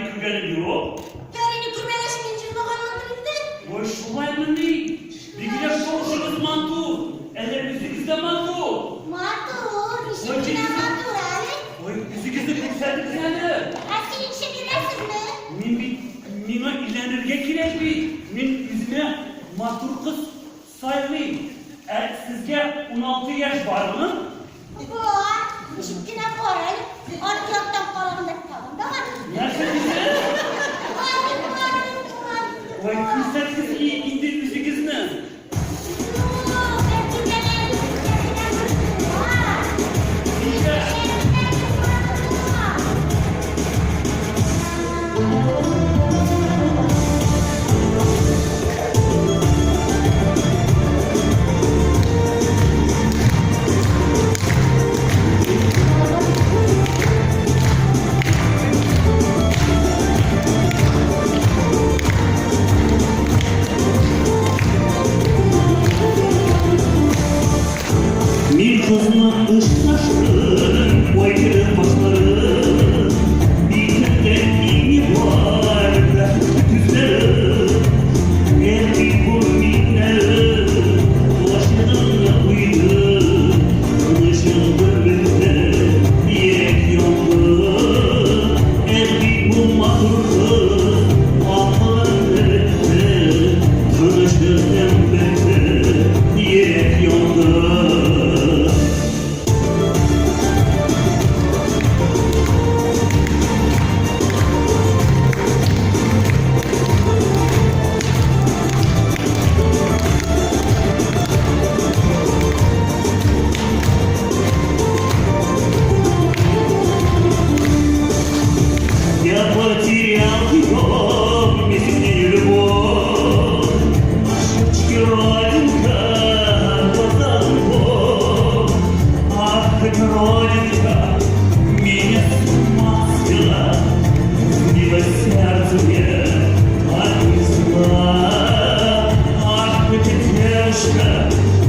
күргәнем юк. Пәрине күрмәгәч, мин җырлаганмындыр инде. Ой, шулаймыни? Бигрәк тавышыгыз матур. Әллә үзегез дә матур? Матур, ничек кенә матур әле. Ой, үзегезне күрсәтегез әле. Ә сөенче бирәсезме? Мин бит, миңа өйләнергә кирәк бит. Мин үземә матур кыз Сайлыйм. Ә сезгә 16 яшь бармы? Бар. Ничек кенә бар әле. Арт яктан караганда тагын да бар. Нәрсә дисез? Бар, бар, бар. Ой, күрсәтегез инде үзегезне. Юк, әтиләр, бар. Ничә? Мин кызны очраштым, ай кебек кашлары, Битендә иңе бар, бәхетле күзләре. Әти бу миннәре, гашыгымны куйды, Тынычлыгы бетте, йөрәк янды. Әти бу матур кыз, акылым бетте, Тынычлыгым бетте, йөрәк янды. Я потерял его вместе с ней любовь. На щечке родинка, глаза любовь. Ах, эта родинка меня с ума свела, разбила сердце мне отнесла. Ах, эта девушка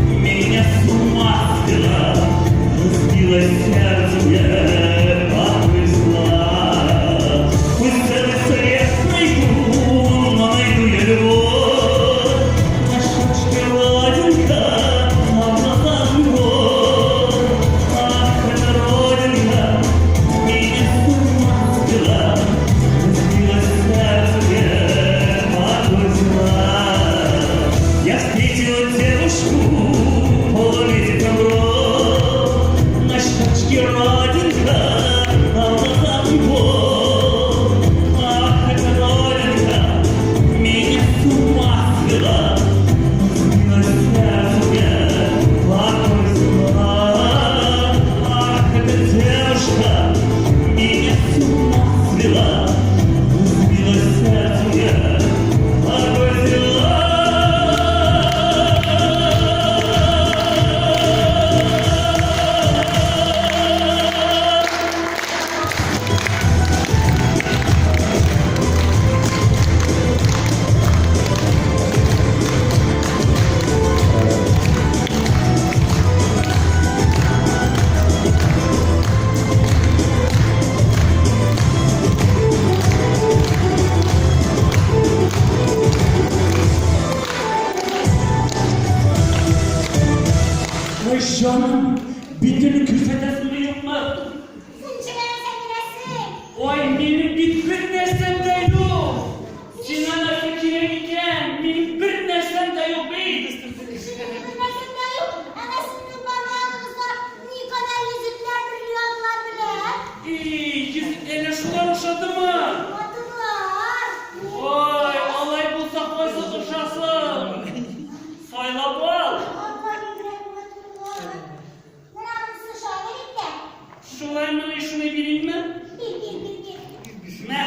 меня с ума свела, разбила сердце мне отнесла. Пусть целый свет найду, но найду я любовь. На щечке родинка, а в глазах любовь. Ах, эта родинка меня с ума свела, разбила сердце мне отвезла. Я встретил девушку полулетиком рот, на щечке родинка, а в глазах любовь. Ах, эта родинка меня с ума свела, разбила сердце мне отвезла. Ах, эта девушка меня с ума свела, разбила сердце мне отвезла. Ой, җаным, битеңне күрсәтәсеңме, юкмы? Син чыгарасың нәрсә? Ой, минем бит бер нәрсәм дә юк. Сиңа нәрсә кирәк икән? Минем бер нәрсәм дә юк бит. Бер нәрсәм дә юк. Әнә сезнең бармагыгызда никадәр йөзекләр, бриллиантлар белән. И, йөзек әллә шулар ошадымы? Матурлар. Ой, алай булса кайсы ошасын? Сайлап ал. Алла бигрәк матурлар. Менә монысы ошады бит тә. Шулаймыни, шуны биримме? Бир, бир, бир, бир. Мә.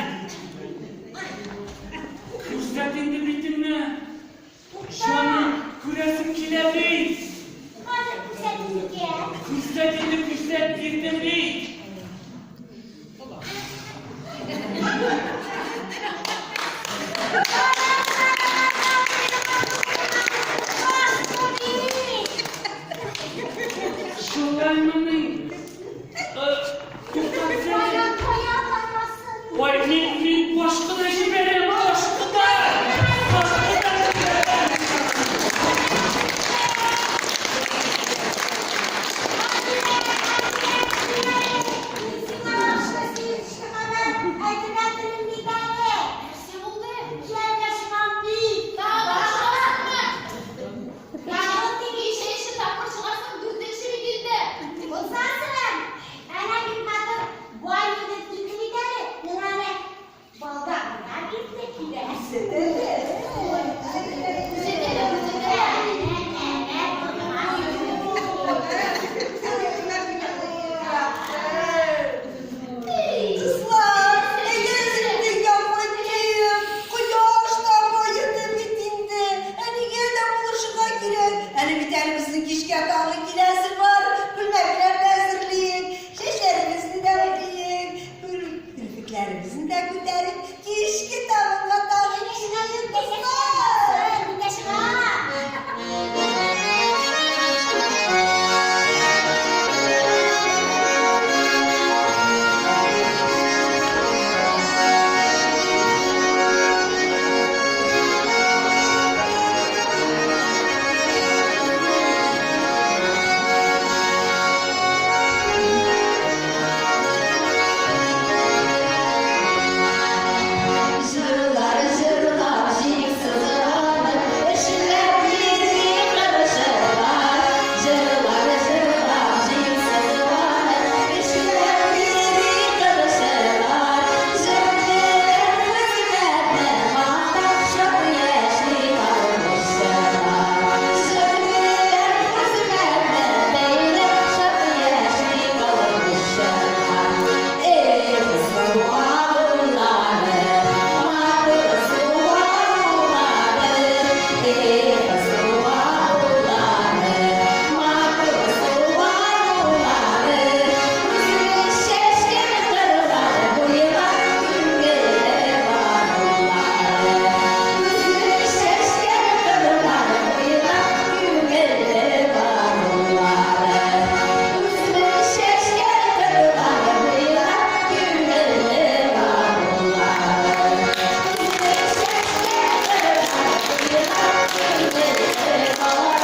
Күрсәт инде битеңне. Җаным, күрәсем килә бит. Хәзер күрсәтим икән. Күрсәт инде, күрсәт, бирдем бит. Шулаймыни? Туктатсana. Кая, кая барасың? Ой, мин, мин Күрсәт әле. Күрсәтә, күрсәтә. Кызлар, әйдәгез инде якынайыйк. Кояш та баеды бит инде. Әнигә дә булышырга кирәк. Әле бит әле безнең кичкә тагы киләсе бар. Күлмәкләр дә әзерлик, чәчләребезне дә үрик, керфекләребезне дә күтәреп, кичке табынга тагы киләйек, кызлар. Мин дә чыгам. Җырлар җырлап җил сызганып, Эшләп йөри кырчылар. Җырлар җырлап җил сызганып, Эшләп йөри кырчылар. Җыр белән хезмәтне мактап, Шат яши колхозчылар. Җыр белән хезмәтне бәйләп, Шат яши колхозчылар. Эх, су агымнары, матур су агымнары, эх, су агымнары, матур су агымнары, үзең чәчкән кырлар буйлап күңелле барулары. Үзең чәчкән кырлар буйлап күңелле барулары. Үзең чәчкән кырлар буйлап күңелле барулары. Үзең чәчкән кырлар буйлап күңелле барулары.